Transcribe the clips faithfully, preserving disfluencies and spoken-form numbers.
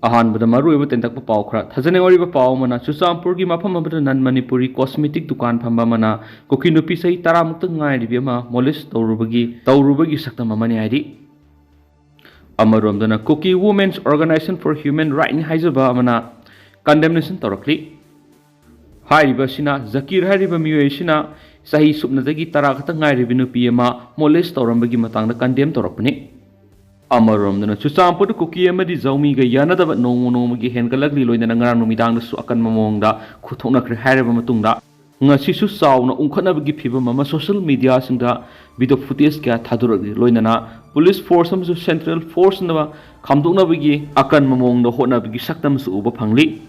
ꯑꯍꯥꯟꯕꯗ ꯃꯔꯨꯑꯣꯏꯕ ꯇꯦꯟꯇꯛꯄ ꯄꯥꯎ ꯈꯔ ꯊꯥꯖꯅꯤꯡꯉꯥꯏ ꯑꯣꯏꯔꯤꯕ ꯄꯥꯎ ꯑꯃꯅ, ꯆꯨꯔꯆꯥꯟꯄꯨꯔꯒꯤ ꯃꯐꯝ ꯑꯃꯗ non Manipuri cosmetic ꯗꯨꯀꯥꯟ ꯐꯝꯕ ꯑꯃꯅ ꯀꯨꯀꯤ ꯅꯨꯄꯤ ꯆꯍꯤ ꯇꯔꯥꯃꯨꯛꯇ ꯉꯥꯏꯔꯤꯕꯤ ꯑꯃ molest ꯇꯧꯔꯨꯕꯒꯤ ꯇꯧꯔꯨꯕꯒꯤ ꯁꯛꯇꯝ ꯑꯃꯅꯤ ꯍꯥꯏꯔꯤ꯫ ꯑꯃꯔꯣꯝꯗꯅ, Kuki Women's Organization for Human Rights ꯍꯥꯏꯖꯕ ꯑꯃꯅ condemnation ꯇꯧꯔꯛꯂꯤ꯫ ꯍꯥꯏꯔꯤꯕ ꯑꯁꯤꯅ, ꯖꯀꯤꯔ ꯍꯥꯏꯔꯤꯕ ꯃꯤꯑꯣꯏ ꯑꯁꯤꯅ ꯆꯍꯤ ꯁꯨꯞꯅꯗꯒꯤ ꯇꯔꯥ ꯈꯛꯇ ꯉꯥꯏꯔꯤꯕ ꯅꯨꯄꯤ ꯑꯃ molest ꯇꯧꯔꯝꯕꯒꯤ ꯃꯇꯥꯡꯗ condemn ꯇꯧꯔꯛꯄꯅꯤ꯫ ꯑꯃꯔꯣꯝꯗꯅ, ꯆꯨꯔꯆꯥꯟꯄꯨꯔꯗ ꯀꯨꯀꯤ ꯑꯃꯗꯤ ꯖꯧꯃꯤꯒ ꯌꯥꯅꯗꯕ ꯅꯣꯡꯃ ꯅꯣꯡꯃꯒꯤ ꯍꯦꯟꯒꯠꯂꯛꯂꯤ, ꯂꯣꯏꯅꯅ ꯉꯔꯥꯡ ꯅꯨꯃꯤꯗꯥꯡꯗꯁꯨ ꯑꯀꯟꯕ ꯃꯑꯣꯡꯗ ꯈꯨꯠꯊꯣꯛꯅꯈ꯭ꯔꯦ ꯍꯥꯏꯔꯕ ꯃꯇꯨꯡꯗ, ꯉꯁꯤꯁꯨ ꯆꯥꯎꯅ ꯎꯪꯈꯠꯅꯕꯒꯤ ꯐꯤꯕꯝ ꯑꯃ social media ꯁꯤꯡꯗ video footage ꯀꯌꯥ ꯊꯥꯗꯣꯔꯛꯂꯤ, ꯂꯣꯏꯅꯅ police force ꯑꯃꯁꯨꯡ central force ꯅ ꯈꯥꯝꯗꯣꯛꯅꯕꯒꯤ ꯑꯀꯟꯕ ꯃꯑꯣꯡꯗ ꯍꯣꯠꯅꯕꯒꯤ ꯁꯛꯇꯝꯁꯨ ꯎꯕ ꯐꯪꯂꯤ꯫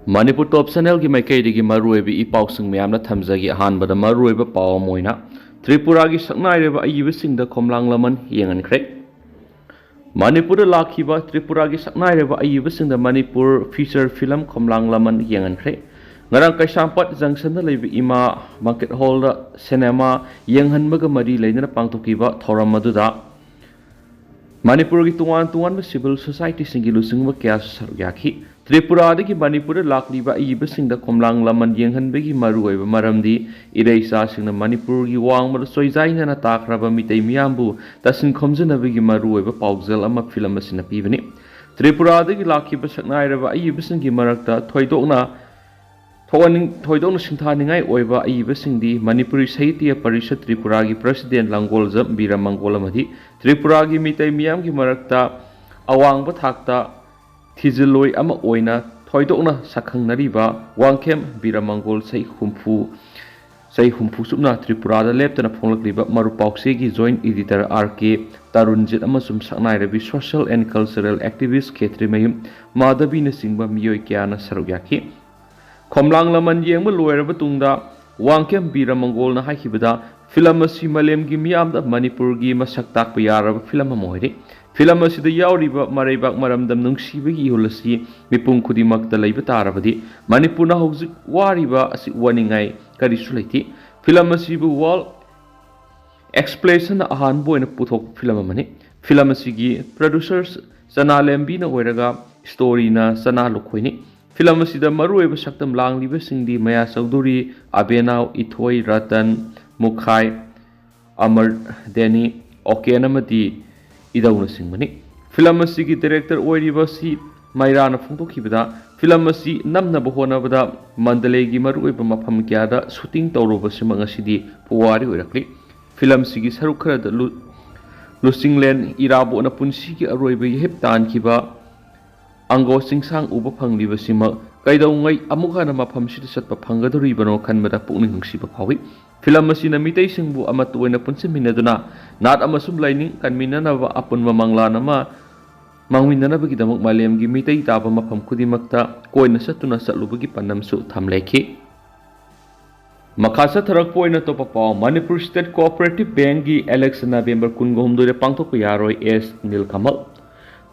ꯃꯅꯤꯄꯨꯔ Top Channel ꯒꯤ ꯃꯥꯏꯀꯩꯗꯒꯤ ꯃꯔꯨꯑꯣꯏꯕ ꯏ ꯄꯥꯎꯁꯤꯡ ꯃꯌꯥꯝꯅ ꯊꯝꯖꯒꯦ꯫ ꯑꯍꯥꯟꯕꯗ ꯃꯔꯨꯑꯣꯏꯕ ꯄꯥꯎ ꯑꯃ ꯑꯣꯏꯅ, ꯇ꯭ꯔꯤꯄꯨꯔꯥꯒꯤ ꯁꯛꯅꯥꯏꯔꯕ ꯑꯏꯕꯁꯤꯡꯗ ꯈꯣꯝꯂꯥꯡ ꯂꯃꯟ ꯌꯦꯡꯍꯟꯈ꯭ꯔꯦ꯫ ꯃꯅꯤꯄꯨꯔꯗ ꯂꯥꯛꯈꯤꯕ ꯇ꯭ꯔꯤꯄꯨꯔꯥꯒꯤ ꯁꯛꯅꯥꯏꯔꯕ ꯑꯏꯕꯁꯤꯡꯗ ꯃꯅꯤꯄꯨꯔ feature film ꯈꯣꯝꯂꯥꯡ ꯂꯃꯟ ꯌꯦꯡꯍꯟꯈ꯭ꯔꯦ꯫ ꯉꯔꯥꯡ ꯀꯩꯁꯥꯝꯄꯥꯠ ꯖꯪꯁꯟꯗ ꯂꯩꯕ ꯏꯃꯥ market hall ꯗ ꯁꯤꯅꯦꯃꯥ ꯌꯦꯡꯍꯟꯕꯒ ꯃꯔꯤ ꯂꯩꯅꯅ ꯄꯥꯡꯊꯣꯛꯈꯤꯕ ꯊꯧꯔꯝ ꯑꯗꯨꯗ ꯃꯅꯤꯄꯨꯔꯒꯤ ꯇꯣꯉꯥꯟ ꯇꯣꯉꯥꯟꯕ civil society ꯁꯤꯡꯒꯤ ꯂꯨꯆꯤꯡꯕ ꯀꯌꯥꯁꯨ ꯁꯔꯨꯛ ꯌꯥꯈꯤ꯫ ꯇ꯭ꯔꯤꯄꯨꯔꯥꯗꯒꯤ ꯃꯅꯤꯄꯨꯔꯗ ꯂꯥꯛꯂꯤꯕ ꯑꯏꯕꯁꯤꯡꯗ ꯈꯣꯝꯂꯥꯡ ꯂꯃꯟ ꯌꯦꯡꯍꯟꯕꯒꯤ ꯃꯔꯨꯑꯣꯏꯕ ꯃꯔꯝꯗꯤ, ꯏꯔꯩꯆꯥꯁꯤꯡꯅ ꯃꯅꯤꯄꯨꯔꯒꯤ ꯋꯥꯡꯃꯗ ꯆꯣꯏꯖꯥꯏꯅꯅ ꯇꯥꯈ꯭ꯔꯕ ꯃꯤꯇꯩ ꯃꯤꯌꯥꯝꯕꯨ ꯇꯥꯁꯤꯟ ꯈꯣꯝꯖꯅꯕꯒꯤ ꯃꯔꯨꯑꯣꯏꯕ ꯄꯥꯎꯖꯦꯜ ꯑꯃ film ꯑꯁꯤꯅ ꯄꯤꯕꯅꯤ꯫ ꯇ꯭ꯔꯤꯄꯨꯔꯥꯗꯒꯤ ꯂꯥꯛꯈꯤꯕ ꯁꯛꯅꯥꯏꯔꯕ ꯑꯏꯕꯁꯤꯡꯒꯤ ꯃꯔꯛꯇ ꯊꯣꯏꯗꯣꯛꯅ ꯊꯣꯛꯍꯟꯅꯤꯡ-, ꯊꯣꯏꯗꯣꯛꯅ ꯁꯤꯡꯊꯥꯅꯤꯡꯉꯥꯏ ꯑꯣꯏꯕ ꯑꯏꯕꯁꯤꯡꯗꯤ ꯃꯅꯤꯄꯨꯔꯤ ꯁꯥꯍꯤꯇ꯭ꯌ ꯄꯔꯤꯁꯠ ꯇ꯭ꯔꯤꯄꯨꯔꯥꯒꯤ president ꯂꯥꯡꯒꯣꯜꯖꯝ ꯕꯤꯔꯃꯪꯒꯣꯜ ꯑꯃꯗꯤ ꯇ꯭ꯔꯤꯄꯨꯔꯥꯒꯤ ꯃꯤꯇꯩ ꯃꯤꯌꯥꯝꯒꯤ ꯃꯔꯛꯇ ꯑꯋꯥꯡꯕ ꯊꯥꯛꯇ ꯊꯤꯖꯤꯜꯂꯣꯏ ꯑꯃ ꯑꯣꯏꯅ ꯊꯣꯏꯗꯣꯛꯅ ꯁꯛꯈꯪꯅꯔꯤꯕ ꯋꯥꯡꯈꯦꯝ ꯕꯤꯔꯃꯪꯒꯣꯜ ꯆꯍꯤ ꯍꯨꯝꯐꯨ, ꯆꯍꯤ ꯍꯨꯝꯐꯨ ꯆꯨꯞꯅ ꯇ꯭ꯔꯤꯄꯨꯔꯥꯗ ꯂꯦꯞꯇꯅ ꯐꯣꯡꯂꯛꯂꯤꯕ ꯃꯔꯨ ꯄꯥꯎꯆꯦꯒꯤ joint editor ꯑꯥꯔ ꯀꯦ ꯇꯔꯨꯟꯖꯤꯠ ꯑꯃꯁꯨꯡ ꯁꯛꯅꯥꯏꯔꯕꯤ social and cultural activist ꯈꯦꯇ꯭ꯔꯤꯃꯌꯨꯝ ꯃꯥꯙꯕꯤꯅꯆꯤꯡꯕ ꯃꯤꯑꯣꯏ ꯀꯌꯥꯅ ꯁꯔꯨꯛ ꯌꯥꯈꯤ꯫ ꯈꯣꯝꯂꯥꯡ ꯂꯃꯟ ꯌꯦꯡꯕ ꯂꯣꯏꯔꯕ ꯇꯨꯡꯗ ꯋꯥꯡꯈꯦꯝ ꯕꯤꯔꯃꯪꯒꯣꯜꯅ ꯍꯥꯏꯈꯤꯕꯗ, film ꯑꯁꯤ ꯃꯥꯂꯦꯝꯒꯤ ꯃꯤꯌꯥꯝꯗ ꯃꯅꯤꯄꯨꯔꯒꯤ ꯃꯁꯛ ꯇꯥꯛꯄ ꯌꯥꯔꯕ film ꯑꯃ ꯑꯣꯏꯔꯦ꯫ Film ꯑꯁꯤꯗ ꯌꯥꯎꯔꯤꯕ ꯃꯔꯩꯕꯥꯛ ꯃꯔꯝꯗꯝ ꯅꯨꯡꯁꯤꯕꯒꯤ ꯏꯍꯨꯜ ꯑꯁꯤ ꯃꯤꯄꯨꯝ ꯈꯨꯗꯤꯡꯃꯛꯇ ꯂꯩꯕ ꯇꯥꯔꯕꯗꯤ, ꯃꯅꯤꯄꯨꯔꯅ ꯍꯧꯖꯤꯛ ꯋꯥꯔꯤꯕ ꯑꯁꯤ ꯋꯥꯅꯤꯡꯉꯥꯏ ꯀꯔꯤꯁꯨ ꯂꯩꯇꯦ꯫ Film ꯑꯁꯤꯕꯨ world exploration ꯅ ꯑꯍꯥꯟꯕ ꯑꯣꯏꯅ ꯄꯨꯊꯣꯛꯄ film ꯑꯃꯅꯤ꯫ ꯐꯤꯂꯝ ꯑꯁꯤꯒꯤ producers ꯆꯅꯥ ꯂꯦꯝꯕꯤꯅ ꯑꯣꯏꯔꯒ storyꯅ ꯆꯅꯥ ꯂꯨꯈꯣꯏꯅꯤ꯫ ꯐꯤꯂꯝ ꯑꯁꯤꯗ ꯃꯔꯨꯑꯣꯏꯕ ꯁꯛꯇꯝ ꯂꯥꯡꯂꯤꯕꯁꯤꯡꯗꯤ ꯃꯌꯥ ꯆꯧꯙꯨꯔꯤ, ꯑꯕꯦꯅꯥꯎ, ꯏꯊꯣꯏ, ꯔꯇꯟ, ꯃꯨꯈꯥꯏ, ꯑꯃꯔ, ꯗꯦꯅꯤ, ꯑꯣꯀꯦꯟ ꯑꯃꯗꯤ ꯏꯗꯧꯅꯆꯤꯡꯕꯅꯤ꯫ ꯐꯤꯂꯝ ꯑꯁꯤꯒꯤ director ꯑꯣꯏꯔꯤꯕ ꯁꯤ ꯃꯩꯔꯥꯅ ꯐꯣꯡꯗꯣꯛꯈꯤꯕꯗ, ꯐꯤꯂꯝ ꯑꯁꯤ ꯅꯝꯅꯕ ꯍꯣꯠꯅꯕꯗ ꯃꯟꯗꯂꯦꯒꯤ ꯃꯔꯨꯑꯣꯏꯕ ꯃꯐꯝ ꯀꯌꯥꯗ shooting ꯇꯧꯔꯨꯕꯁꯤꯃꯛ ꯉꯁꯤꯗꯤ ꯄꯨꯋꯥꯔꯤ ꯑꯣꯏꯔꯛꯂꯤ꯫ ꯐꯤꯂꯝꯁꯤꯒꯤ ꯁꯔꯨꯛ ꯈꯔꯗ ꯂꯨ-, ꯂꯨꯆꯤꯡꯂꯦꯟ ꯏꯔꯥꯕꯣꯠꯅ ꯄꯨꯟꯁꯤꯒꯤ ꯑꯔꯣꯏꯕ ꯌꯥꯍꯤꯞ ꯇꯥꯟꯈꯤꯕ ꯑꯪꯒꯣ ꯆꯤꯡꯁꯥꯡ ꯎꯕ ꯐꯪꯂꯤꯕꯁꯤꯃꯛ ꯀꯩꯗꯧꯉꯩ ꯑꯃꯨꯛ ꯍꯟꯅ ꯃꯐꯝꯁꯤꯗ ꯆꯠꯄ ꯐꯪꯒꯗꯧꯔꯤꯕꯅꯣ ꯈꯟꯕꯗ ꯄꯨꯛꯅꯤꯡ ꯅꯨꯡꯁꯤꯕ ꯐꯥꯎꯏ꯫ ꯐꯤꯂꯝ ꯑꯁꯤꯅ ꯃꯤꯇꯩꯁꯤꯡꯕꯨ ꯑꯃꯠꯇ ꯑꯣꯏꯅ ꯄꯨꯟꯁꯤꯟꯃꯤꯟꯅꯗꯨꯅ ꯅꯥꯠ ꯑꯃꯁꯨꯡ ꯂꯥꯏꯅꯤꯡ ꯀꯟꯃꯤꯟꯅꯅꯕ ꯑꯄꯨꯟꯕ ꯃꯪꯂꯥꯟ ꯑꯃ ꯃꯥꯡꯃꯤꯟꯅꯅꯕꯒꯤꯗꯃꯛ ꯃꯥꯂꯦꯝꯒꯤ ꯃꯤꯇꯩ ꯇꯥꯕ ꯃꯐꯝ ꯈꯨꯗꯤꯡꯃꯛꯇ ꯀꯣꯏꯅ ꯆꯠꯇꯨꯅ ꯆꯠꯂꯨꯕꯒꯤ ꯄꯥꯟꯗꯝꯁꯨ ꯊꯝꯂꯦꯈꯤ꯫ ꯃꯈꯥ ꯆꯠꯊꯔꯛꯄ ꯑꯣꯏꯅ ꯑꯇꯣꯞꯄ ꯄꯥꯎ, Manipur State Cooperative Bankꯒꯤ election November ꯀꯨꯟꯒ ꯍꯨꯝꯗꯣꯏꯗ ꯄꯥꯡꯊꯣꯛꯄ ꯌꯥꯔꯣꯏ, ꯑꯦꯁ ꯅꯤꯜꯀꯃꯜ꯫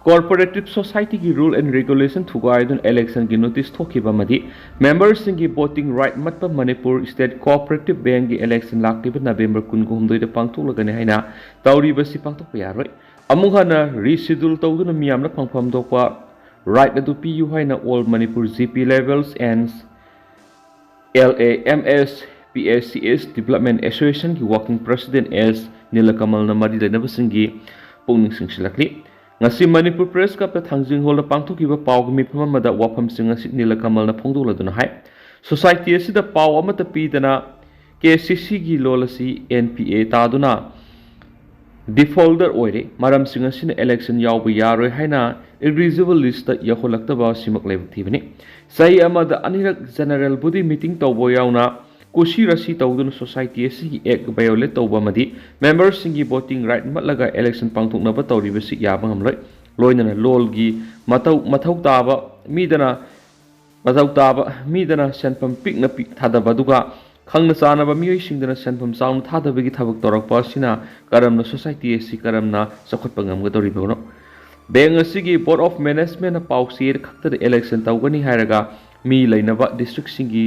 Cooperative Societyꯒꯤ rule and regulation ꯊꯨꯒꯥꯏꯗꯨꯅ electionꯒꯤ notice ꯊꯣꯛꯈꯤꯕ ꯑꯃꯗꯤ memberꯁꯤꯡꯒꯤ voting right ꯃꯠꯄ Manipur State Cooperative Bankꯒꯤ election ꯂꯥꯛꯂꯤꯕ November ꯀꯨꯟꯒ ꯍꯨꯝꯗꯣꯏꯗ ꯄꯥꯡꯊꯣꯛꯂꯒꯅꯤ ꯍꯥꯏꯅ ꯇꯧꯔꯤꯕꯁꯤ ꯄꯥꯡꯊꯣꯛꯄ ꯌꯥꯔꯣꯏ꯫ ꯑꯃꯨꯛ ꯍꯟꯅ reschedule ꯇꯧꯗꯨꯅ ꯃꯤꯌꯥꯝꯅ ꯐꯪꯐꯝ ꯊꯣꯛꯄ right ꯑꯗꯨ ꯄꯤꯌꯨ ꯍꯥꯏꯅ All Manipur G P Levels and L A M S P A C S Development Associationꯒꯤ working president ꯑꯦꯁ ꯅꯤꯂꯀꯃꯜꯅ ꯃꯔꯤ ꯂꯩꯅꯕꯁꯤꯡꯒꯤ ꯄꯨꯛꯅꯤꯡ ꯆꯤꯡꯁꯤꯜꯂꯛꯂꯤ꯫ ꯉꯁꯤ ꯃꯅꯤꯄꯨꯔ Press Clubꯇ ꯊꯥꯡꯖꯤꯡ ꯍꯣꯜꯗ ꯄꯥꯡꯊꯣꯛꯈꯤꯕ ꯄꯥꯎꯒꯤ ꯃꯤꯐꯝ ꯑꯃꯗ ꯋꯥꯐꯝꯁꯤꯡ ꯑꯁꯤ ꯅꯤꯂꯀꯃꯜꯅ ꯐꯣꯡꯗꯣꯛꯂꯗꯨꯅ ꯍꯥꯏ, society ꯑꯁꯤꯗ ꯄꯥꯎ ꯑꯃꯠꯇ ꯄꯤꯗꯅ ꯀꯦ ꯁꯤ ꯁꯤꯒꯤ ꯂꯣꯜ ꯑꯁꯤ ꯑꯦꯟ ꯄꯤ ꯑꯦ ꯇꯥꯗꯨꯅ defaulter ꯑꯣꯏꯔꯦ꯫ ꯃꯔꯝꯁꯤꯡ ꯑꯁꯤꯅ election ꯌꯥꯎꯕ ꯌꯥꯔꯣꯏ ꯍꯥꯏꯅ eligible listꯇ ꯌꯧꯍꯜꯂꯛꯇꯕ ꯑꯁꯤꯃꯛ ꯂꯥꯏꯕꯛ ꯊꯤꯕꯅꯤ꯫ ꯆꯍꯤ ꯑꯃꯗ ꯑꯅꯤꯔꯛ general body meeting ꯇꯧꯕ ꯌꯥꯎꯅ ꯀꯨꯁꯤ ꯔꯥꯁꯤ ꯇꯧꯗꯨꯅ society ꯑꯁꯤꯒꯤ act violate ꯇꯧꯕ ꯑꯃꯗꯤ memberꯁꯤꯡꯒꯤ voting right ꯃꯠꯂꯒ election ꯄꯥꯡꯊꯣꯛꯅꯕ ꯇꯧꯔꯤꯕꯁꯤ ꯌꯥꯕ ꯉꯝꯂꯣꯏ꯫ ꯂꯣꯏꯅꯅ ꯂꯣꯜꯒꯤ ꯃꯇꯧ, ꯃꯊꯧ ꯇꯥꯕ ꯃꯤꯗꯅ, ꯃꯊꯧ ꯇꯥꯕ ꯃꯤꯗꯅ ꯁꯦꯟꯐꯝ ꯄꯤꯛꯅ ꯄꯤ-, ꯊꯥꯗꯕ ꯑꯗꯨꯒ ꯈꯪꯅ ꯆꯥꯟꯅꯕ ꯃꯤꯑꯣꯏꯁꯤꯡꯗꯅ ꯁꯦꯟꯐꯝ ꯆꯥꯎꯅ ꯊꯥꯗꯕꯒꯤ ꯊꯕꯛ ꯇꯧꯔꯛꯄ ꯑꯁꯤꯅ ꯀꯔꯝꯅ society ꯑꯁꯤ ꯀꯔꯝꯅ ꯆꯥꯎꯈꯠꯄ ꯉꯝꯒꯗꯧꯔꯤꯕꯅꯣ? Bank ꯑꯁꯤꯒꯤ Board of Managementꯅ ꯄꯥꯎꯆꯦ ꯈꯛꯇꯗ election ꯇꯧꯒꯅꯤ ꯍꯥꯏꯔꯒ ꯃꯤ ꯂꯩꯅꯕ districtꯁꯤꯡꯒꯤ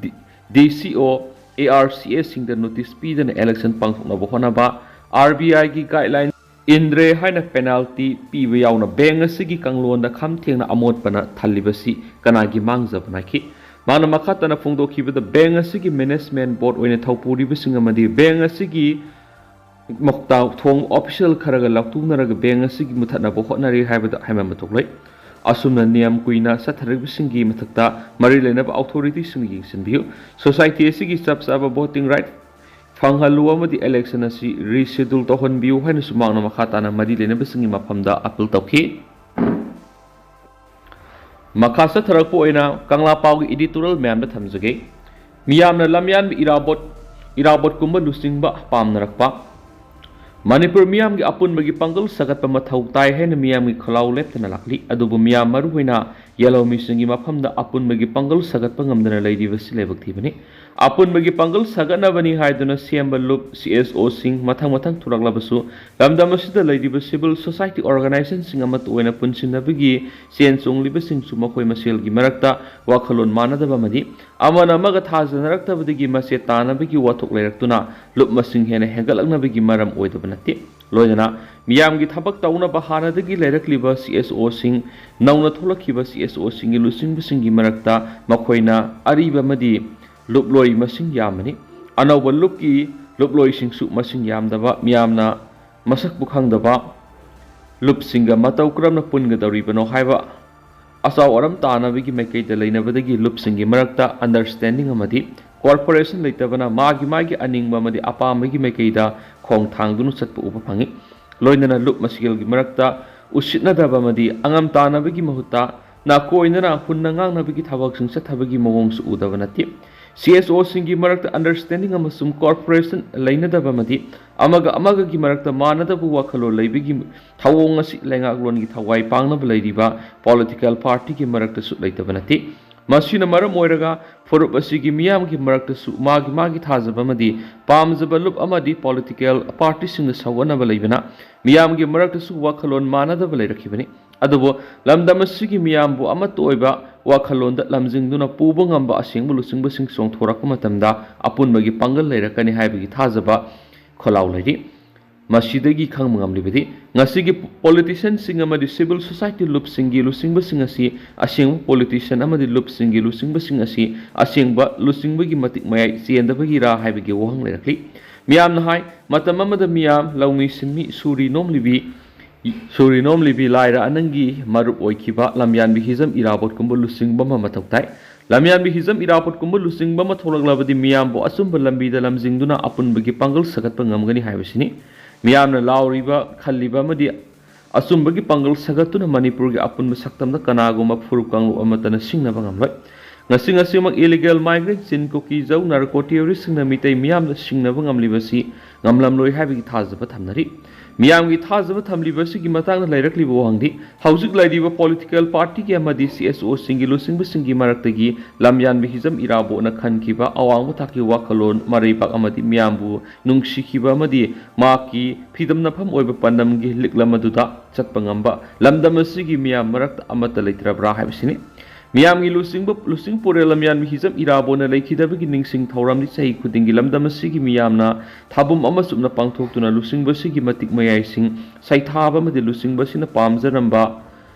D-, D C O, A R C Aꯁꯤꯡꯗ notice ꯄꯤꯗꯅ election ꯄꯥꯡꯊꯣꯛꯅꯕ ꯍꯣꯠꯅꯕ, R B Iꯒꯤ guideline ꯏꯟꯗ꯭ꯔꯦ ꯍꯥꯏꯅ ꯄꯦꯅꯥꯜꯇꯤ ꯄꯤꯕ ꯌꯥꯎꯅ ꯕꯦꯡ ꯑꯁꯤꯒꯤ ꯀꯥꯡꯂꯣꯟꯗ ꯈꯝ ꯊꯦꯡꯅ ꯑꯃꯣꯠꯄꯅ ꯊꯜꯂꯤꯕꯁꯤ ꯀꯅꯥꯒꯤ ꯃꯥꯡꯖꯕꯅ ꯍꯥꯏꯈꯤ꯫ ꯃꯥꯅ ꯃꯈꯥ ꯇꯥꯅ ꯐꯣꯡꯗꯣꯛꯈꯤꯕꯗ, ꯕꯦꯡ ꯑꯁꯤꯒꯤ ꯃꯦꯅꯦꯖꯃꯦꯟ ꯕꯣꯔꯗ ꯑꯣꯏꯅ ꯊꯧꯄꯨꯔꯤꯕꯁꯤꯡ ꯑꯃꯗꯤ ꯕꯦꯡ ꯑꯁꯤꯒꯤ ꯃꯈꯣꯡ ꯊꯣꯡ ꯑꯣꯐꯤꯁꯤꯌꯦꯜ ꯈꯔꯒ ꯂꯥꯎꯊꯣꯛꯅꯔꯒ ꯕꯦꯡ ꯑꯁꯤꯒꯤ ꯃꯨꯊꯠꯅꯕ ꯍꯣꯠꯅꯔꯤ ꯍꯥꯏꯕꯗ ꯍꯥꯏꯃꯟꯕ ꯊꯣꯛꯂꯣꯏ꯫ ꯑꯁꯨꯝꯅ ꯅꯤꯌꯝ ꯀꯨꯏꯅ ꯆꯠꯊꯔꯛꯂꯤꯕꯁꯤꯡꯒꯤ ꯃꯊꯛꯇ ꯃꯔꯤ ꯂꯩꯅꯕ ꯑꯣꯊꯣꯔꯤꯇꯤꯁꯤꯡꯅ ꯌꯦꯡꯁꯤꯟꯕꯤꯌꯨ꯫ ꯁꯣꯁꯥꯏꯇꯤ ꯑꯁꯤꯒꯤ ꯆꯞ ꯆꯥꯕ ꯚꯣꯇꯤꯡ ꯔꯥꯏꯠ ꯐꯪꯍꯜꯂꯨ ꯑꯃꯗꯤ ꯏꯂꯦꯛꯁꯟ ꯑꯁꯤ ꯔꯤꯁꯦꯗꯨꯜ ꯇꯧꯍꯟꯕꯤꯌꯨ ꯍꯥꯏꯅꯁꯨ ꯃꯍꯥꯛꯅ ꯃꯈꯥ ꯇꯥꯅ ꯃꯔꯤ ꯂꯩꯅꯕꯁꯤꯡꯒꯤ ꯃꯐꯝꯗ ꯑꯄꯤꯜ ꯇꯧꯈꯤ꯫ ꯃꯈꯥ ꯆꯠꯊꯔꯛꯄ ꯑꯣꯏꯅ ꯀꯪꯂꯥ ꯄꯥꯎꯒꯤ ꯏꯗꯤꯇꯣꯔꯤꯌꯦꯜ ꯃꯌꯥꯝꯗ ꯊꯝꯖꯒꯦ꯫ ꯃꯤꯌꯥꯝꯅ ꯂꯝꯌꯥꯟꯕ ꯏꯔꯥꯕꯣꯠ, ꯏꯔꯥꯕꯣꯠꯀꯨꯝꯕ ꯂꯨꯆꯤꯡꯕ ꯄꯥꯝꯅꯔꯛꯄ꯫ ꯃꯅꯤꯄꯨꯔ ꯃꯤꯌꯥꯝꯒꯤ ꯑꯄꯨꯟꯕꯒꯤ ꯄꯥꯡꯒꯜ ꯁꯥꯒꯠꯄ ꯃꯊꯧ ꯇꯥꯏ ꯍꯥꯏꯅ ꯃꯤꯌꯥꯝꯒꯤ ꯈꯣꯜꯂꯥꯎ ꯂꯦꯞꯇꯅ ꯂꯥꯛꯂꯤ꯫ ꯑꯗꯨꯕꯨ ꯃꯤꯌꯥꯝ, ꯃꯔꯨꯑꯣꯏꯅ ꯌꯦꯜꯍꯧꯃꯤꯁꯤꯡꯒꯤ ꯃꯐꯝꯗ ꯑꯄꯨꯟꯕꯒꯤ ꯄꯥꯡꯒꯜ ꯁꯥꯒꯠꯄ ꯉꯝꯗꯅ ꯂꯩꯔꯤꯕꯁꯤ ꯂꯥꯏꯕꯛ ꯊꯤꯕꯅꯤ꯫ ꯑꯄꯨꯟꯕꯒꯤ ꯄꯥꯡꯒꯜ ꯁꯥꯒꯠꯅꯕꯅꯤ ꯍꯥꯏꯗꯨꯅ ꯁꯦꯝꯕ ꯂꯨꯞ, ꯁꯤ ꯑꯦꯁ ꯑꯣꯁꯤꯡ ꯃꯊꯪ ꯃꯊꯪ ꯊꯣꯔꯛꯂꯕꯁꯨ, ꯂꯝꯗꯝ ꯑꯁꯤꯗ ꯂꯩꯔꯤꯕ ꯁꯤꯚꯤꯜ ꯁꯣꯁꯥꯏꯇꯤ ꯑꯣꯔꯒꯅꯥꯏꯖꯦꯁꯟꯁꯤꯡ ꯑꯃꯠꯇ ꯑꯣꯏꯅ ꯄꯨꯟꯁꯤꯟꯅꯕꯒꯤ ꯆꯦꯟ ꯆꯣꯡꯂꯤꯕꯁꯤꯡꯁꯨ ꯃꯈꯣꯏ ꯃꯁꯦꯜꯒꯤ ꯃꯔꯛꯇ ꯋꯥꯈꯜꯂꯣꯟ ꯃꯥꯟꯅꯗꯕ ꯑꯃꯗꯤ ꯑꯃꯅ ꯑꯃꯒ ꯊꯥꯖꯅꯔꯛꯇꯕꯗꯒꯤ ꯃꯆꯦꯠ ꯇꯥꯅꯕꯒꯤ ꯋꯥꯊꯣꯛ ꯂꯩꯔꯛꯇꯨꯅ ꯂꯨꯞ ꯃꯁꯤꯡ ꯍꯦꯟꯅ ꯍꯦꯟꯒꯠꯂꯛꯅꯕꯒꯤ ꯃꯔꯝ ꯑꯣꯏꯗꯕ ꯅꯠꯇꯦ꯫ ꯂꯣꯏꯅꯅ ꯃꯤꯌꯥꯝꯒꯤ ꯊꯕꯛ ꯇꯧꯅꯕ ꯍꯥꯟꯅꯗꯒꯤ ꯂꯩꯔꯛꯂꯤꯕ ꯁꯤ ꯑꯦꯁ ꯑꯣꯁꯤꯡ, ꯅꯧꯅ ꯊꯣꯛꯂꯛꯈꯤꯕ ꯁꯤ ꯑꯦꯁ ꯑꯣꯁꯤꯡꯒꯤ ꯂꯨꯆꯤꯡꯕꯁꯤꯡꯒꯤ ꯃꯔꯛꯇ ꯃꯈꯣꯏꯅ ꯑꯔꯤꯕ ꯑꯃꯗꯤ ꯂꯨꯞꯂꯣꯏ ꯃꯁꯤꯡ ꯌꯥꯝꯕꯅꯤ꯫ ꯑꯅꯧꯕ ꯂꯨꯞꯀꯤ ꯂꯨꯞꯂꯣꯏꯁꯤꯡꯁꯨ ꯃꯁꯤꯡ ꯌꯥꯝꯗꯕ, ꯃꯤꯌꯥꯝꯅ ꯃꯁꯛꯄꯨ ꯈꯪꯗꯕ ꯂꯨꯞꯁꯤꯡꯒ ꯃꯇꯧ ꯀꯔꯝꯅ ꯄꯨꯟꯒꯗꯧꯔꯤꯕꯅꯣ ꯍꯥꯏꯕ ꯑꯆꯥꯎ ꯑꯔꯝ ꯇꯥꯅꯕꯒꯤ ꯃꯥꯏꯀꯩꯗ ꯂꯩꯅꯕꯗꯒꯤ ꯂꯨꯞꯁꯤꯡꯒꯤ ꯃꯔꯛꯇ ꯑꯟꯗꯔꯁꯇꯦꯟꯗꯤꯡ ꯑꯃꯗꯤ ꯀꯣꯑꯣꯄꯔꯦꯁꯟ ꯂꯩꯇꯕꯅ ꯃꯥꯒꯤ ꯃꯥꯒꯤ ꯑꯅꯤꯡꯕ ꯑꯃꯗꯤ ꯑꯄꯥꯝꯕꯒꯤ ꯃꯥꯏꯀꯩꯗ ꯈꯣꯡ ꯊꯥꯡꯗꯨꯅ ꯆꯠꯄ ꯎꯕ ꯐꯪꯏ꯫ ꯂꯣꯏꯅꯅ ꯂꯨꯞ ꯃꯁꯦꯜꯒꯤ ꯃꯔꯛꯇ ꯎꯁꯤꯠꯅꯗꯕ ꯑꯃꯗꯤ ꯑꯉꯝ ꯇꯥꯅꯕꯒꯤ ꯃꯍꯨꯠꯇ ꯅꯥꯀꯣꯏꯅꯅ ꯍꯨꯟꯅ ꯉꯥꯡꯅꯕꯒꯤ ꯊꯕꯛꯁꯤꯡ ꯆꯠꯊꯕꯒꯤ ꯃꯑꯣꯡꯁꯨ ꯎꯗꯕ ꯅꯠꯇꯦ꯫ ꯁꯤ ꯑꯦꯁ ꯑꯣꯁꯤꯡꯒꯤ ꯃꯔꯛꯇ ꯑꯟꯗꯔꯁꯇꯦꯟꯗꯤꯡ ꯑꯃꯁꯨꯡ ꯀꯣꯑꯣꯄꯔꯦꯁꯟ ꯂꯩꯅꯗꯕ ꯑꯃꯗꯤ ꯑꯃꯒ ꯑꯃꯒꯒꯤ ꯃꯔꯛꯇ ꯃꯥꯟꯅꯗꯕ ꯋꯥꯈꯜꯂꯣꯟ ꯂꯩꯕꯒꯤ ꯊꯧꯑꯣꯡ ꯑꯁꯤ ꯂꯩꯉꯥꯛꯂꯣꯟꯒꯤ ꯊꯋꯥꯏ ꯄꯥꯡꯅꯕ ꯂꯩꯔꯤꯕ ꯄꯣꯂꯤꯇꯤꯀꯦꯜ ꯄꯥꯔꯇꯤꯒꯤ ꯃꯔꯛꯇꯁꯨ ꯂꯩꯇꯕ ꯅꯠꯇꯦ꯫ ꯃꯁꯤꯅ ꯃꯔꯝ ꯑꯣꯏꯔꯒ ꯐꯨꯔꯨꯞ ꯑꯁꯤꯒꯤ ꯃꯤꯌꯥꯝꯒꯤ ꯃꯔꯛꯇꯁꯨ ꯃꯥꯒꯤ ꯃꯥꯒꯤ ꯊꯥꯖꯕ ꯑꯃꯗꯤ ꯄꯥꯝꯖꯕ ꯂꯨꯞ ꯑꯃꯗꯤ ꯄꯣꯂꯤꯇꯤꯀꯦꯜ ꯄꯥꯔꯇꯤꯁꯤꯡꯗ ꯁꯧꯒꯠꯅꯕ ꯂꯩꯕꯅ ꯃꯤꯌꯥꯝꯒꯤ ꯃꯔꯛꯇꯁꯨ ꯋꯥꯈꯜꯂꯣꯟ ꯃꯥꯟꯅꯗꯕ ꯂꯩꯔꯛꯈꯤꯕꯅꯤ꯫ ꯑꯗꯨꯕꯨ ꯂꯝꯗꯝ ꯑꯁꯤꯒꯤ ꯃꯤꯌꯥꯝꯕꯨ ꯑꯃꯠꯇ ꯑꯣꯏꯕ ꯋꯥꯈꯜꯂꯣꯟꯗ ꯂꯝꯖꯤꯡꯗꯨꯅ ꯄꯨꯕ ꯉꯝꯕ ꯑꯁꯦꯡꯕ ꯂꯨꯆꯤꯡꯕꯁꯤꯡ ꯆꯣꯡꯊꯣꯔꯛꯄ ꯃꯇꯝꯗ ꯑꯄꯨꯟꯕꯒꯤ ꯄꯥꯡꯒꯜ ꯂꯩꯔꯛꯀꯅꯤ ꯍꯥꯏꯕꯒꯤ ꯊꯥꯖꯕ ꯈꯣꯜꯂꯥꯎ ꯂꯩꯔꯤ꯫ ꯃꯁꯤꯗꯒꯤ ꯈꯪꯕ ꯉꯝꯂꯤꯕꯗꯤ, ꯉꯁꯤꯒꯤ ꯄꯣꯂꯤꯇꯤꯁꯤꯌꯥꯟꯁꯤꯡ ꯑꯃꯗꯤ ꯁꯤꯚꯤꯜ ꯁꯣꯁꯥꯏꯇꯤ ꯂꯨꯞꯁꯤꯡꯒꯤ ꯂꯨꯆꯤꯡꯕꯁꯤꯡ ꯑꯁꯤ ꯑꯁꯦꯡꯕ ꯄꯣꯂꯤꯇꯤꯁꯤꯌꯥꯟ ꯑꯃꯗꯤ ꯂꯨꯞꯁꯤꯡꯒꯤ ꯂꯨꯆꯤꯡꯕꯁꯤꯡ ꯑꯁꯤ ꯑꯁꯦꯡꯕ ꯂꯨꯆꯤꯡꯕꯒꯤ ꯃꯇꯤꯛ ꯃꯌꯥꯏ ꯆꯦꯟꯗꯕꯒꯤꯔꯥ ꯍꯥꯏꯕꯒꯤ ꯋꯥꯍꯪ ꯂꯩꯔꯛꯂꯤ꯫ ꯃꯤꯌꯥꯝꯅ ꯍꯥꯏ, ꯃꯇꯝ ꯑꯃꯗ ꯃꯤꯌꯥꯝ, ꯂꯧꯃꯤ ꯁꯤꯟꯃꯤ, ꯁꯨꯔꯤ ꯅꯣꯝꯂꯤꯕꯤ, ꯁꯨꯔꯤ ꯅꯣꯝꯂꯤꯕꯤ, ꯂꯥꯏꯔ ꯑꯅꯪꯒꯤ ꯃꯔꯨꯞ ꯑꯣꯏꯈꯤꯕ ꯂꯝꯌꯥꯟꯕꯤ ꯍꯤꯖꯝ ꯏꯔꯥꯕꯣꯠꯀꯨꯝꯕ ꯂꯨꯆꯤꯡꯕ ꯑꯃ ꯃꯊꯧ ꯇꯥꯏ꯫ ꯂꯝꯌꯥꯟꯕꯤ ꯍꯤꯖꯝ ꯏꯔꯥꯕꯣꯠꯀꯨꯝꯕ ꯂꯨꯆꯤꯡꯕ ꯑꯃ ꯊꯣꯛꯂꯛꯂꯕꯗꯤ ꯃꯤꯌꯥꯝꯕꯨ ꯑꯆꯨꯝꯕ ꯂꯝꯕꯤꯗ ꯂꯝꯖꯤꯡꯗꯨꯅ ꯑꯄꯨꯟꯕꯒꯤ ꯄꯥꯡꯒꯜ ꯁꯥꯒꯠꯄ ꯉꯝꯒꯅꯤ ꯍꯥꯏꯕꯁꯤꯅꯤ꯫ ꯃꯤꯌꯥꯝꯅ ꯂꯥꯎꯔꯤꯕ, ꯈꯜꯂꯤꯕ ꯑꯃꯗꯤ ꯑꯆꯨꯝꯕꯒꯤ ꯄꯥꯡꯒꯜ ꯁꯥꯒꯠꯇꯨꯅ ꯃꯅꯤꯄꯨꯔꯒꯤ ꯑꯄꯨꯟꯕ ꯁꯛꯇꯝꯗ ꯀꯅꯥꯒꯨꯝꯕ ꯐꯨꯔꯨꯞ ꯀꯥꯡꯂꯨꯞ ꯑꯃꯠꯇꯅ ꯁꯤꯡꯅꯕ ꯉꯝꯂꯣꯏ꯫ ꯉꯁꯤ ꯉꯁꯤꯃꯛ illegal migrant, ꯆꯤꯟ, ꯀꯨꯀꯤ, ꯖꯧ, narco terroristꯁꯤꯡꯅ ꯃꯤꯇꯩ ꯃꯤꯌꯥꯝꯗ ꯁꯤꯡꯅꯕ ꯉꯝꯂꯤꯕꯁꯤ ꯉꯝꯂꯝꯂꯣꯏ ꯍꯥꯏꯕꯒꯤ ꯊꯥꯖꯕ ꯊꯝꯅꯔꯤ꯫ ꯃꯤꯌꯥꯝꯒꯤ ꯊꯥꯖꯕ ꯊꯝꯂꯤꯕ ꯑꯁꯤꯒꯤ ꯃꯇꯥꯡꯗ ꯂꯩꯔꯛꯂꯤꯕ ꯋꯥꯍꯪꯗꯤ, ꯍꯧꯖꯤꯛ ꯂꯩꯔꯤꯕ political partyꯒꯤ ꯑꯃꯗꯤ CSOꯁꯤꯡꯒꯤ ꯂꯨꯆꯤꯡꯕꯁꯤꯡꯒꯤ ꯃꯔꯛꯇꯒꯤ ꯂꯝꯌꯥꯟꯕꯤ ꯍꯤꯖꯝ ꯏꯔꯥꯕꯣꯠꯅ ꯈꯟꯈꯤꯕ ꯑꯋꯥꯡꯕ ꯊꯥꯛꯀꯤ ꯋꯥꯈꯜꯂꯣꯟ, ꯃꯔꯩꯕꯥꯛ ꯑꯃꯗꯤ ꯃꯤꯌꯥꯝꯕꯨ ꯅꯨꯡꯁꯤꯈꯤꯕ ꯑꯃꯗꯤ ꯃꯍꯥꯛꯀꯤ ꯐꯤꯗꯝꯅꯐꯝ ꯑꯣꯏꯕ ꯄꯥꯟꯗꯝꯒꯤ ꯂꯤꯛꯂꯝ ꯑꯗꯨꯗ ꯆꯠꯄ ꯉꯝꯕ ꯂꯝꯗꯝ ꯑꯁꯤꯒꯤ ꯃꯤꯌꯥꯝ ꯃꯔꯛꯇ ꯑꯃꯠꯇ ꯂꯩꯇ꯭ꯔꯕ꯭ꯔꯥ ꯍꯥꯏꯕꯁꯤꯅꯤ꯫ ꯃꯤꯌꯥꯝꯒꯤ ꯂꯨꯆꯤꯡꯕ, ꯂꯨꯆꯤꯡ ꯄꯨꯔꯦꯜ ꯂꯝꯌꯥꯟꯕꯤ ꯍꯤꯖꯝ ꯏꯔꯥꯕꯣꯠꯅ ꯂꯩꯈꯤꯗꯕꯒꯤ ꯅꯤꯡꯁꯤꯡ ꯊꯧꯔꯝꯗꯤ ꯆꯍꯤ ꯈꯨꯗꯤꯡꯒꯤ ꯂꯝꯗꯝ ꯑꯁꯤꯒꯤ ꯃꯤꯌꯥꯝꯅ ꯊꯥꯕꯨꯝ ꯑꯃ ꯆꯨꯞꯅ ꯄꯥꯡꯊꯣꯛꯇꯨꯅ ꯂꯨꯆꯤꯡꯕꯁꯤꯒꯤ ꯃꯇꯤꯛ ꯃꯌꯥꯏꯁꯤꯡ ꯁꯩꯊꯥꯕ ꯑꯃꯗꯤ ꯂꯨꯆꯤꯡꯕꯁꯤꯅ ꯄꯥꯝꯖꯔꯝꯕ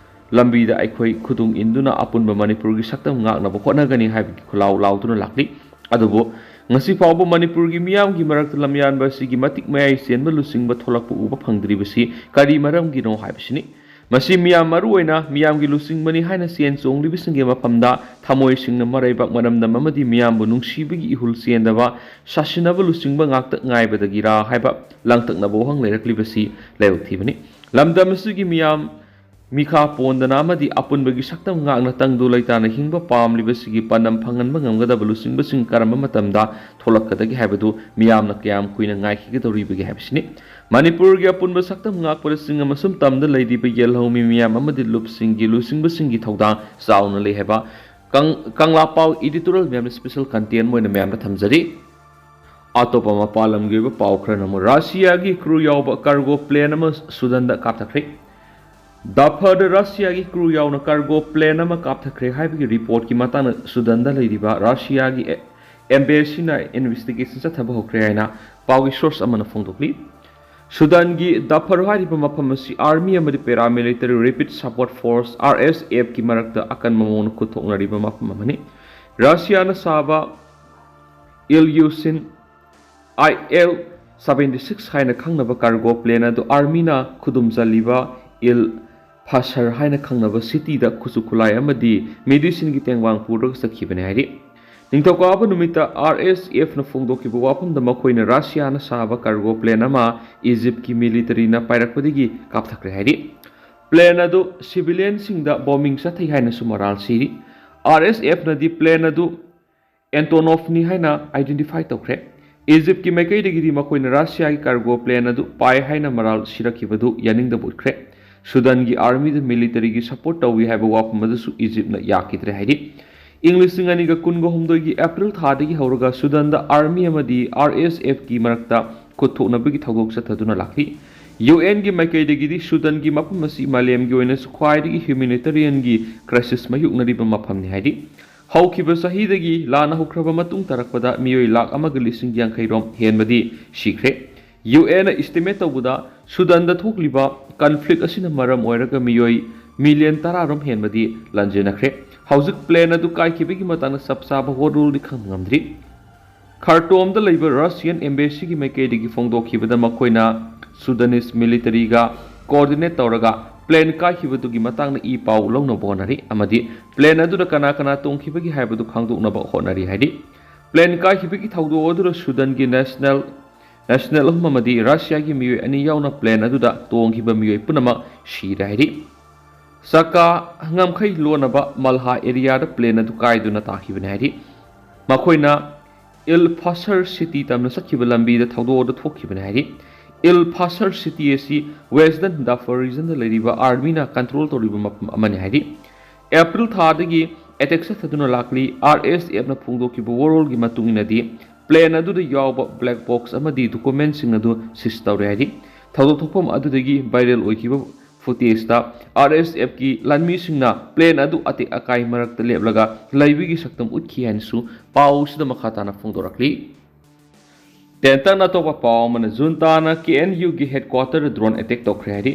ꯂꯝꯕꯤꯗ ꯑꯩꯈꯣꯏ ꯈꯨꯗꯨꯡ ꯏꯟꯗꯨꯅ ꯑꯄꯨꯟꯕ ꯃꯅꯤꯄꯨꯔꯒꯤ ꯁꯛꯇꯝ ꯉꯥꯛꯅꯕ ꯍꯣꯠꯅꯒꯅꯤ ꯍꯥꯏꯕꯒꯤ ꯈꯨꯜꯂꯥꯎ ꯂꯥꯎꯗꯨꯅ ꯂꯥꯛꯂꯤ꯫ ꯑꯗꯨꯕꯨ ꯉꯁꯤ ꯐꯥꯎꯕ ꯃꯅꯤꯄꯨꯔꯒꯤ ꯃꯤꯌꯥꯝꯒꯤ ꯃꯔꯛꯇ ꯂꯝꯌꯥꯟꯕ ꯑꯁꯤꯒꯤ ꯃꯇꯤꯛ ꯃꯌꯥꯏ ꯆꯦꯟꯕ ꯂꯨꯆꯤꯡꯕ ꯊꯣꯛꯂꯛꯄ ꯎꯕ ꯐꯪꯗ꯭ꯔꯤꯕꯁꯤ ꯀꯔꯤ ꯃꯔꯝꯒꯤꯅꯣ ꯍꯥꯏꯕꯁꯤꯅꯤ꯫ ꯃꯁꯤ ꯃꯤꯌꯥꯝ, ꯃꯔꯨꯑꯣꯏꯅ ꯃꯤꯌꯥꯝꯒꯤ ꯂꯨꯆꯤꯡꯕꯅꯤ ꯍꯥꯏꯅ ꯆꯦꯟ ꯆꯣꯡꯂꯤꯕꯁꯤꯡꯒꯤ ꯃꯐꯝꯗ ꯊꯃꯣꯏ ꯁꯦꯡꯅ ꯃꯔꯩꯕꯥꯛ, ꯃꯔꯝꯗꯝ ꯑꯃꯗꯤ ꯃꯤꯌꯥꯝꯕꯨ ꯅꯨꯡꯁꯤꯕꯒꯤ ꯏꯍꯨꯜ ꯆꯦꯟꯗꯕ ꯁꯥꯁꯤꯟꯅꯕ ꯂꯨꯆꯤꯡꯕ ꯉꯥꯛꯇ ꯉꯥꯏꯕꯗꯒꯤꯔꯥ ꯍꯥꯏꯕ ꯂꯥꯡꯇꯛꯅꯕ ꯋꯥꯍꯪ ꯂꯩꯔꯛꯂꯤꯕꯁꯤ ꯂꯥꯏꯕꯛ ꯊꯤꯕꯅꯤ꯫ ꯂꯝꯗꯝ ꯑꯁꯤꯒꯤ ꯃꯤꯌꯥꯝ ꯃꯤꯈꯥ ꯄꯣꯟꯗꯅ ꯑꯃꯗꯤ ꯑꯄꯨꯟꯕꯒꯤ ꯁꯛꯇꯝ ꯉꯥꯛꯅ ꯇꯪꯗꯨ ꯂꯩꯇꯥꯅ ꯍꯤꯡꯕ ꯄꯥꯝꯂꯤꯕꯁꯤꯒꯤ ꯄꯥꯟꯗꯝ ꯐꯪꯍꯟꯕ ꯉꯝꯒꯗꯕ ꯂꯨꯆꯤꯡꯕꯁꯤꯡ ꯀꯔꯝꯕ ꯃꯇꯝꯗ ꯊꯣꯛꯂꯛꯀꯗꯒꯦ ꯍꯥꯏꯕꯗꯨ ꯃꯤꯌꯥꯝꯅ ꯀꯌꯥꯝ ꯀꯨꯏꯅ ꯉꯥꯏꯈꯤꯒꯗꯧꯔꯤꯕꯒꯦ ꯍꯥꯏꯕꯁꯤꯅꯤ꯫ ꯃꯅꯤꯄꯨꯔꯒꯤ ꯑꯄꯨꯟꯕ ꯁꯛꯇꯝ ꯉꯥꯛꯄꯗ ꯆꯤꯡ ꯑꯃꯁꯨꯡ ꯇꯝꯗ ꯂꯩꯔꯤꯕ ꯌꯦꯜꯍꯧꯃꯤ ꯃꯤꯌꯥꯝ ꯑꯃꯗꯤ ꯂꯨꯞꯁꯤꯡꯒꯤ ꯂꯨꯆꯤꯡꯕꯁꯤꯡꯒꯤ ꯊꯧꯗꯥꯡ ꯆꯥꯎꯅ ꯂꯩ ꯍꯥꯏꯕ ꯀꯪ-, ꯀꯪꯂꯥ ꯄꯥꯎ editorial ꯃꯌꯥꯝꯅ special content ꯑꯣꯏꯅ ꯃꯌꯥꯝꯗ ꯊꯝꯖꯔꯤ꯫ ꯑꯇꯣꯞꯄ ꯃꯄꯥꯟ ꯂꯝꯒꯤ ꯑꯣꯏꯕ ꯄꯥꯎ ꯈꯔꯅ ꯑꯃꯨꯛ ꯔꯁꯤꯌꯥꯒꯤ crew ꯌꯥꯎꯕ cargo plane ꯑꯃ ꯁꯨꯗꯟꯗ ꯀꯥꯞꯊꯈ꯭ꯔꯦ꯫ ꯗꯥꯐꯔꯗ ꯔꯁꯤꯌꯥꯒꯤ crew ꯌꯥꯎꯅ cargo plane ꯑꯃ ꯀꯥꯞꯊꯈ꯭ꯔꯦ ꯍꯥꯏꯕꯒꯤ reportꯀꯤ ꯃꯇꯥꯡꯗ ꯁꯨꯗꯟꯗ ꯂꯩꯔꯤꯕ ꯔꯁꯤꯌꯥꯒꯤ ꯑꯦ-, embassyꯅ investigation ꯆꯠꯊꯕ ꯍꯧꯈ꯭ꯔꯦ ꯍꯥꯏꯅ ꯄꯥꯎꯒꯤ source ꯑꯃꯅ ꯐꯣꯡꯗꯣꯛꯂꯤ꯫ ꯁꯨꯗꯥꯟꯒꯤ ꯗꯥꯐꯔ ꯍꯥꯏꯔꯤꯕ ꯃꯐꯝ ꯑꯁꯤ ꯑꯥꯔꯃꯤ ꯑꯃꯗꯤ ꯄꯦꯔꯥꯃꯤꯂꯤꯇꯔꯤ ꯔꯦꯄꯤꯗ ꯁꯄꯣꯔꯠ ꯐꯣꯔꯁ, RSF ꯀꯤ ꯃꯔꯛꯇ ꯑꯀꯟꯕ ꯃꯑꯣꯡꯗ ꯈꯨꯠꯊꯣꯛꯅꯔꯤꯕ ꯃꯐꯝ ꯑꯃꯅꯤ꯫ ꯔꯁꯤꯌꯥꯅ ꯁꯥꯕ ꯏꯜ ꯌꯨꯁꯤꯟ IL seventy six ꯍꯥꯏꯅ ꯈꯪꯅꯕ ꯀꯥꯔꯒꯣ ꯄ꯭ꯂꯦꯟ ꯑꯗꯨ ꯑꯥꯔꯃꯤꯅ ꯈꯨꯗꯨꯝ ꯆꯜꯂꯤꯕ ꯏꯜ ꯐꯁꯔ ꯍꯥꯏꯅ ꯈꯪꯅꯕ ꯁꯤꯇꯤꯗ ꯈꯨꯠꯁꯨ ꯈꯨꯠꯂꯥꯏ ꯑꯃꯗꯤ ꯃꯦꯗꯤꯁꯤꯟꯒꯤ ꯇꯦꯡꯕꯥꯡ ꯄꯨꯔꯒ ꯆꯠꯈꯤꯕꯅꯤ ꯍꯥꯏꯔꯤ꯫ ꯅꯤꯡꯊꯧꯀꯥꯕ ꯅꯨꯃꯤꯠꯇ RSF ꯅ ꯐꯣꯡꯗꯣꯛꯈꯤꯕ ꯋꯥꯐꯝꯗ ꯃꯈꯣꯏꯅ ꯔꯁꯤꯌꯥꯅ ꯁꯥꯕ ꯀꯥꯔꯒꯣ ꯄ꯭ꯂꯦꯟ ꯑꯃ ꯏꯖꯤꯞꯀꯤ ꯃꯤꯂꯤꯇꯔꯤꯅ ꯄꯥꯏꯔꯛꯄꯗꯒꯤ ꯀꯥꯞꯊꯈ꯭ꯔꯦ ꯍꯥꯏꯔꯤ꯫ ꯄ꯭ꯂꯦꯟ ꯑꯗꯨ ꯁꯤꯚꯤꯂꯤꯌꯟꯁꯤꯡꯗ ꯕꯣꯝꯕꯤꯡ ꯆꯠꯊꯩ ꯍꯥꯏꯅꯁꯨ ꯃꯔꯥꯜ ꯁꯤꯔꯤ꯫ RSF ꯅꯗꯤ ꯄ꯭ꯂꯦꯟ ꯑꯗꯨ ꯑꯦꯟꯇꯣꯅꯣꯐꯅꯤ ꯍꯥꯏꯅ ꯑꯥꯏꯗꯦꯟꯇꯤꯐꯥꯏ ꯇꯧꯈ꯭ꯔꯦ꯫ ꯏꯖꯤꯞꯀꯤ ꯃꯥꯏꯀꯩꯗꯒꯤꯗꯤ ꯃꯈꯣꯏꯅ ꯔꯁꯤꯌꯥꯒꯤ ꯀꯥꯔꯒꯣ ꯄ꯭ꯂꯦꯟ ꯑꯗꯨ ꯄꯥꯏ ꯍꯥꯏꯅ ꯃꯔꯥꯜ ꯁꯤꯔꯛꯈꯤꯕꯗꯨ ꯌꯥꯅꯤꯡꯗꯕ ꯎꯠꯈ꯭ꯔꯦ꯫ ꯁꯨꯗꯥꯟꯒꯤ ꯑꯥꯔꯃꯤꯗ ꯃꯤꯂꯤꯇꯔꯤꯒꯤ ꯁꯄꯣꯔꯠ ꯇꯧꯏ ꯍꯥꯏꯕ ꯋꯥꯐꯝ ꯑꯗꯨꯁꯨ ꯏꯖꯤꯞꯅ ꯌꯥꯈꯤꯗ꯭ꯔꯦ ꯍꯥꯏꯔꯤ꯫ ꯏꯪ ꯂꯤꯁꯤꯡ ꯑꯅꯤꯒ ꯀꯨꯟꯒ ꯍꯨꯝꯗꯣꯏꯒꯤ ꯑꯦꯄ꯭ꯔꯤꯜ ꯊꯥꯗꯒꯤ ꯍꯧꯔꯒ ꯁꯨꯗꯥꯟꯗ ꯑꯥꯔꯃꯤ ꯑꯃꯗꯤ RSF ꯀꯤ ꯃꯔꯛꯇ ꯈꯨꯠꯊꯣꯛꯅꯕꯒꯤ ꯊꯧꯗꯣꯛ ꯆꯠꯊꯗꯨꯅ ꯂꯥꯛꯂꯤ꯫ UN ꯒꯤ ꯃꯥꯏꯀꯩꯗꯒꯤꯗꯤ ꯁꯨꯗꯥꯟꯒꯤ ꯃꯐꯝ ꯑꯁꯤ ꯃꯥꯂꯦꯝꯒꯤ ꯑꯣꯏꯅꯁꯨ ꯈ꯭ꯋꯥꯏꯗꯒꯤ ꯍ꯭ꯌꯨꯃꯦꯅꯤꯇꯔꯤꯌꯟꯒꯤ ꯀ꯭ꯔꯥꯏꯁꯤꯁ ꯃꯥꯌꯣꯛꯅꯔꯤꯕ ꯃꯐꯝꯅꯤ ꯍꯥꯏꯔꯤ꯫ ꯍꯧꯈꯤꯕ ꯆꯍꯤꯗꯒꯤ ꯂꯥꯟ ꯍꯧꯈ꯭ꯔꯕ ꯃꯇꯨꯡ ꯇꯥꯔꯛꯄꯗ ꯃꯤꯑꯣꯏ ꯂꯥꯈ ꯑꯃꯒ ꯂꯤꯁꯤꯡ ꯌꯥꯡꯈꯩ ꯔꯣꯝ ꯍꯦꯟꯕꯗꯤ ꯁꯤꯈ꯭ꯔꯦ꯫ UN ꯅ ꯏꯁꯇꯤꯃꯦꯠ ꯇꯧꯕꯗ ꯁꯨꯗꯥꯟꯗ ꯊꯣꯛꯂꯤꯕ ꯀꯟꯐ꯭ꯂꯤꯛ ꯑꯁꯤꯅ ꯃꯔꯝ ꯑꯣꯏꯔꯒ ꯃꯤꯑꯣꯏ ꯃꯤꯂꯤꯌꯟ ꯇꯔꯥ ꯔꯣꯝ ꯍꯦꯟꯕꯗꯤ ꯂꯥꯟꯖꯦꯟꯅꯈ꯭ꯔꯦ꯫ ꯍꯧꯖꯤꯛ ꯄ꯭ꯂꯦꯟ ꯑꯗꯨ ꯀꯥꯏꯈꯤꯕꯒꯤ ꯃꯇꯥꯡꯗ ꯆꯞ ꯆꯥꯕ ꯋꯥꯔꯣꯜꯗꯤ ꯈꯪꯕ ꯉꯝꯗ꯭ꯔꯤ꯫ ꯈꯥꯔꯇꯣꯝꯗ ꯂꯩꯕ ꯔꯁꯤꯌꯟ ꯑꯦꯝꯕꯦꯁꯤꯒꯤ ꯃꯥꯏꯀꯩꯗꯒꯤ ꯐꯣꯡꯗꯣꯛꯈꯤꯕꯗ ꯃꯈꯣꯏꯅ ꯁꯨꯗꯥꯅꯤꯁ ꯃꯤꯂꯤꯇꯔꯤꯒ ꯀꯣꯑꯣꯔꯗꯤꯅꯦꯠ ꯇꯧꯔꯒ ꯄ꯭ꯂꯦꯟ ꯀꯥꯏꯈꯤꯕꯗꯨꯒꯤ ꯃꯇꯥꯡꯗ ꯏ ꯄꯥꯎ ꯂꯧꯅꯕ ꯍꯣꯠꯅꯔꯤ ꯑꯃꯗꯤ ꯄ꯭ꯂꯦꯟ ꯑꯗꯨꯗ ꯀꯅꯥ ꯀꯅꯥ ꯇꯣꯡꯈꯤꯕꯒꯦ ꯍꯥꯏꯕꯗꯨ ꯈꯪꯗꯣꯛꯅꯕ ꯍꯣꯠꯅꯔꯤ ꯍꯥꯏꯔꯤ꯫ ꯄ꯭ꯂꯦꯟ ꯀꯥꯏꯈꯤꯕꯒꯤ ꯊꯧꯗꯣꯛ ꯑꯗꯨꯗ ꯁꯨꯗꯥꯟꯒꯤ ꯅꯦꯁꯅꯦꯜ ꯅꯦꯁꯅꯦꯜ ꯑꯍꯨꯝ ꯑꯃꯗꯤ ꯔꯁꯤꯌꯥꯒꯤ ꯃꯤꯑꯣꯏ ꯑꯅꯤ ꯌꯥꯎꯅ ꯄ꯭ꯂꯦꯟ ꯑꯗꯨꯗ ꯇꯣꯡꯈꯤꯕ ꯃꯤꯑꯣꯏ ꯄꯨꯝꯅꯃꯛ ꯁꯤꯔꯦ ꯍꯥꯏꯔꯤ꯫ ꯆꯀꯥ ꯉꯝꯈꯩ ꯂꯣꯟꯅꯕ ꯃꯜꯍꯥ ꯑꯦꯔꯤꯌꯥꯗ ꯄ꯭ꯂꯦꯟ ꯑꯗꯨ ꯀꯥꯏꯗꯨꯅ ꯇꯥꯈꯤꯕꯅꯤ ꯍꯥꯏꯔꯤ꯫ ꯃꯈꯣꯏꯅ ꯏꯜ ꯐꯁꯔ ꯁꯤꯇꯤ ꯇꯝꯅ ꯆꯠꯈꯤꯕ ꯂꯝꯕꯤꯗ ꯊꯧꯗꯣꯛ ꯑꯗꯨ ꯊꯣꯛꯈꯤꯕꯅꯤ ꯍꯥꯏꯔꯤ꯫ ꯏꯜ ꯐꯁꯔ ꯁꯤꯇꯤ ꯑꯁꯤ ꯋꯦꯁꯇꯔꯟ ꯗꯥꯐꯔ ꯔꯤꯖꯟꯗ ꯂꯩꯔꯤꯕ ꯑꯥꯔꯃꯤꯅ ꯀꯟꯇ꯭ꯔꯣꯜ ꯇꯧꯔꯤꯕ ꯃꯐꯝ ꯑꯃꯅꯤ ꯍꯥꯏꯔꯤ꯫ ꯑꯦꯄ꯭ꯔꯤꯜ ꯊꯥꯗꯒꯤ ꯑꯦꯇꯦꯛ ꯆꯠꯊꯗꯨꯅ ꯂꯥꯛꯂꯤ꯫ RSF ꯅ ꯐꯣꯡꯗꯣꯛꯈꯤꯕ ꯋꯥꯔꯣꯜꯒꯤ ꯃꯇꯨꯡ ꯏꯟꯅꯗꯤ ꯄ꯭ꯂꯦꯟ ꯑꯗꯨꯗ ꯌꯥꯎꯕ ꯕ꯭ꯂꯦꯛ ꯕꯣꯛꯁ ꯑꯃꯗꯤ ꯗꯣꯀꯨꯃꯦꯟꯁꯤꯡ ꯑꯗꯨ ꯁꯤꯖ ꯇꯧꯔꯦ ꯍꯥꯏꯔꯤ꯫ ꯊꯧꯗꯣꯛ ꯊꯣꯛꯐꯝ ꯑꯗꯨꯗꯒꯤ ꯚꯥꯏꯔꯦꯜ ꯑꯣꯏꯈꯤꯕ ꯐꯨꯇꯦꯖꯇ RSF ꯀꯤ ꯂꯥꯟꯃꯤꯁꯤꯡꯅ ꯄ꯭ꯂꯦꯟ ꯑꯗꯨ ꯑꯇꯦꯛ ꯑꯀꯥꯏ ꯃꯔꯛꯇ ꯂꯦꯞꯂꯒ ꯂꯩꯕꯒꯤ ꯁꯛꯇꯝ ꯎꯠꯈꯤ ꯍꯥꯏꯅꯁꯨ ꯄꯥꯎꯁꯤꯗ ꯃꯈꯥ ꯇꯥꯅ ꯐꯣꯡꯗꯣꯔꯛꯂꯤ꯫ ꯇꯦꯟꯇꯛꯅ ꯑꯇꯣꯞꯄ ꯄꯥꯎ ꯑꯃꯅ, ꯖꯨꯟꯇꯥꯅ ꯀꯦ ꯑꯦꯟ ꯌꯨꯒꯤ ꯍꯦꯗꯀ꯭ꯋꯥꯇꯔꯗ ꯗ꯭ꯔꯣꯟ ꯑꯦꯇꯦꯛ ꯇꯧꯈ꯭ꯔꯦ ꯍꯥꯏꯔꯤ꯫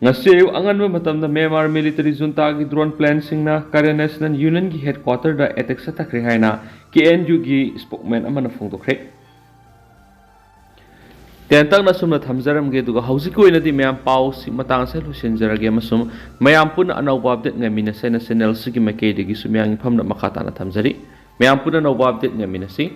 ꯉꯁꯤ ꯑꯌꯨꯛ ꯑꯉꯟꯕ ꯃꯇꯝꯗ ꯃ꯭ꯌꯥꯟꯃꯥꯔ ꯃꯤꯂꯤꯇꯔꯤ ꯖꯨꯟꯇꯥꯒꯤ ꯗ꯭ꯔꯣꯟ ꯄ꯭ꯂꯦꯟꯁꯤꯡꯅ ꯀꯔꯦꯟ ꯅꯦꯁꯅꯦꯜ ꯌꯨꯅꯤꯌꯟꯒꯤ ꯍꯦꯗꯀ꯭ꯋꯥꯇꯔꯗ ꯑꯦꯇꯦꯛ ꯆꯠꯊꯈ꯭ꯔꯦ ꯍꯥꯏꯅ ꯀꯦ ꯑꯦꯟ ꯌꯨꯒꯤ ꯁ꯭ꯄꯣꯛꯃꯦꯟ ꯑꯃꯅ ꯐꯣꯡꯗꯣꯛꯈ꯭ꯔꯦ꯫ ꯇꯦꯟꯇꯛꯅ ꯁꯨꯝꯅ ꯊꯝꯖꯔꯝꯒꯦ, ꯑꯗꯨꯒ ꯍꯧꯖꯤꯛꯀꯤ ꯑꯣꯏꯅꯗꯤ ꯃꯌꯥꯝ ꯄꯥꯎꯁꯤ ꯃꯇꯥꯡ ꯑꯁꯤꯗ ꯂꯣꯏꯁꯤꯟꯖꯔꯒꯦ, ꯑꯃꯁꯨꯡ ꯃꯌꯥꯝ ꯄꯨꯟꯅ ꯑꯅꯧꯕ ꯑꯞꯗꯦꯠ ꯉꯥꯏꯃꯤꯟꯅꯁꯦ ꯍꯥꯏꯅ ꯆꯦꯅꯦꯜꯁꯤꯒꯤ ꯃꯥꯏꯀꯩꯗꯒꯤꯁꯨ ꯃꯌꯥꯝꯒꯤ ꯃꯐꯝꯗ ꯃꯈꯥ ꯇꯥꯅ ꯊꯝꯖꯔꯤ꯫ ꯃꯌꯥꯝ ꯄꯨꯟꯅ ꯑꯅꯧꯕ ꯑꯞꯗꯦꯠ ꯉꯥꯏꯃꯤꯟꯅꯁꯤ꯫